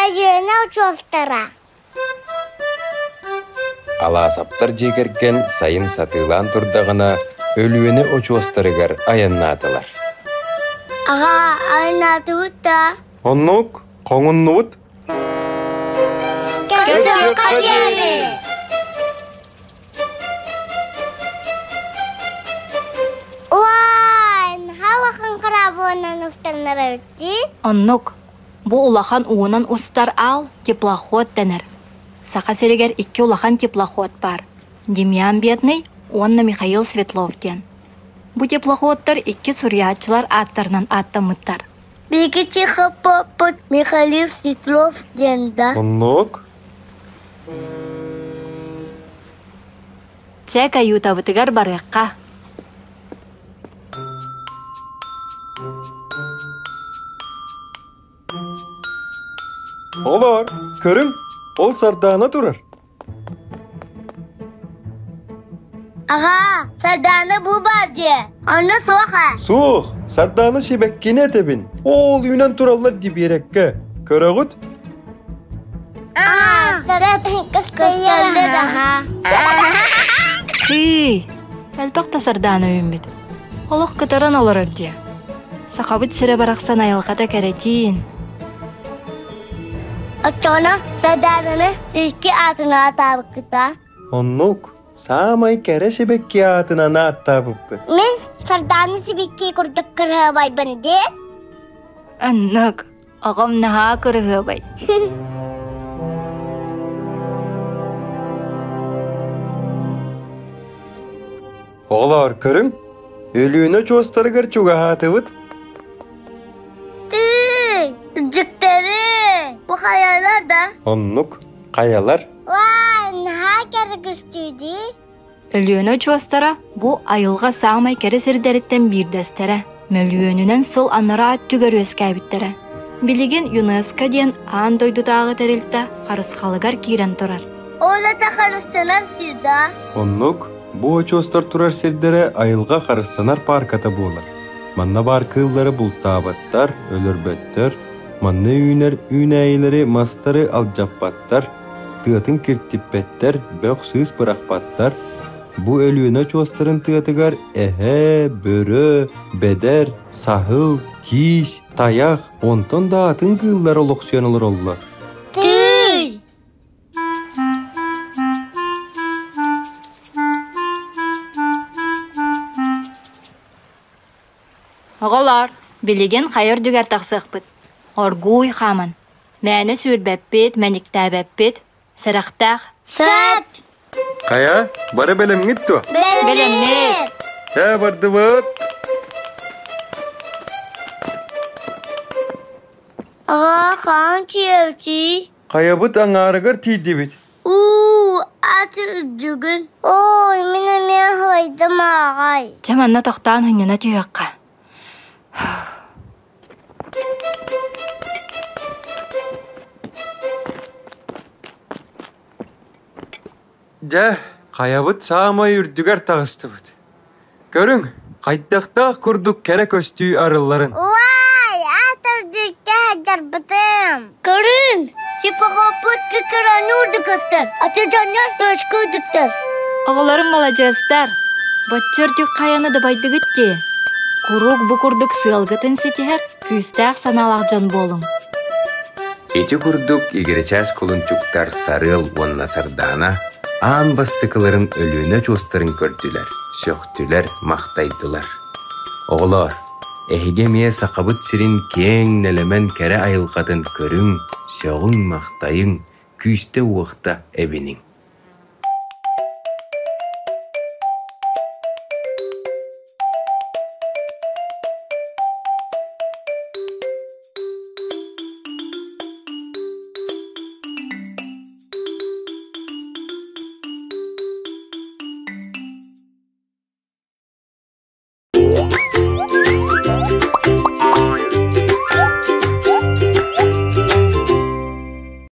Өлүөнэ очуостара. Алаасаптар дьиэ кэргэн сайын сатыылаан турдаҕына Өлүөнэ очуостарыгар айаннаатылар. Аҕа, айаннаатыбыт да? Оннук, хоҥуннубут. Көрсүөххэ диэри! Уай, наһаа улахан кыраабылынан устаннар эбит дии. Оннук. Бу улахан уунан устар аал теплоход дэнэр. Саха сиригэр икки улахан теплоход баар: Демьян Бедный уонна Михаил Светлов диэн. Бу теплоходтар икки суруйааччылар ааттарынан ааттаммыттар. Биһиги чихаппыт Михаил Светлов диэн да. Оннук. Чэ, каютабытыгар барыахха. Олор, көрүҥ, ол Сардаана турар. Аҕаа, Сардаана бу баар дьиэ. Онно суох ээ. Суох, Сардаана сибэккини этэбин. Ол үүнэн тураллар дии биэрэккэ. Көрөҕүт? Аа, көстөллөр аха. Тыый, элбэх да Сардаана үүммүт. Олох кытаран олорор дии. Сахабыт сирэ барахсан айылҕата кэрэтиин. Оччоҕуна Сардаананы сибэкки аатынан ааттаабыккыта? Оннук, саамай кэрэ сибэкки аатынан ааттаабыппыт. Мин Сардаана сибэкки курдук кыраһыабайбын дии. Оннук, оҕом наһаа кырыһыабай. Оҕолоор, көрүҥ, Өлүөнэ очуостарыгар чугаһаатыбыт. Тыый, дьиктэри, бу хайалар да? Оннук, хайалар. Вай, наһаа кэргистүү дии. Өлүөнэ очуостара бу айылҕа саамай кэрэ сирдэриттэн биирдэстэрэ. Мөлүйүөнүнэн сыл анараа өттүгэр үөскээбиттэрэ. Билигин ЮНЕСКО диэн аан дойдутааҕы тэрилтэ харысхалыгар киирэн турар. Ол это харыстанар сир да? Оннук, Бу очуостар турар сирдэрэ айылҕа харыстанар паарката буолар. Манна баар кыыллары бултаабаттар, өлөрбөттөр, манна үүнэр үүнээйилэри, мастары алдьаппаттар, тыатын киртиппэттэр, бөх-сыыс бырахпаттар. Бу Өлүөнэ очуостарын тыатыгар эһэ, бөрө, бэдэр, саһыл, киис, тайах, онтон да атын кыыллар олохсуйан олороллор. Тыый! Оҕолоор, билигин хайа үрдүгэр тахсыахпыт. Оргууй хааман. Мээнэ сүүрбэппит, мэниктээбэппит, сэрэхтээх. Сөп! Хайа, бары бэлэмҥит дуо? Бэлэммит! Чэ, бардыбыт! Аҕаа, хаан чиэвчий? Хайабыт аҥаарыгар тиийдибит. Уу, аты үрдүгүн. Ой, мин эмиэ аһыйдым ааҕай. Чэ, манна тохтоон сынньана түһүөххэ. Дьэ, хайабыт саамай үрдүгэр таҕыстыбыт. Көрүҥ, хайдахтаах курдук кэрэ көстүү арылларын. Уай, аат үрдүккэ сылдьарбытым. Көрүҥ, типохоппут кыкыраны үрдүк көстөр, аты дьоннор точка үрдүктэр. Оҕолорум маладьыастар, боччо үрдүк хайаны дабайдыгыт дии. Куруук бу курдук сыалгытын ситиһэр күүстээх санаалаах дьон буолуҥ. Ити курдук игирэчээс кулунчуктар Сарыал уонна Сардаана аан бастакыларын Өлүөнэ очуостарын көрдүлэр, сөхтүлэр-махтайдылар. Оҕолоор, эһиги эмиэ Сахабыт сирин киэҥ нэлэмэн кэрэ айылҕатын көрүҥ, сөҕүҥ-махтайыҥ, күүстэ-уохта эбиниҥ.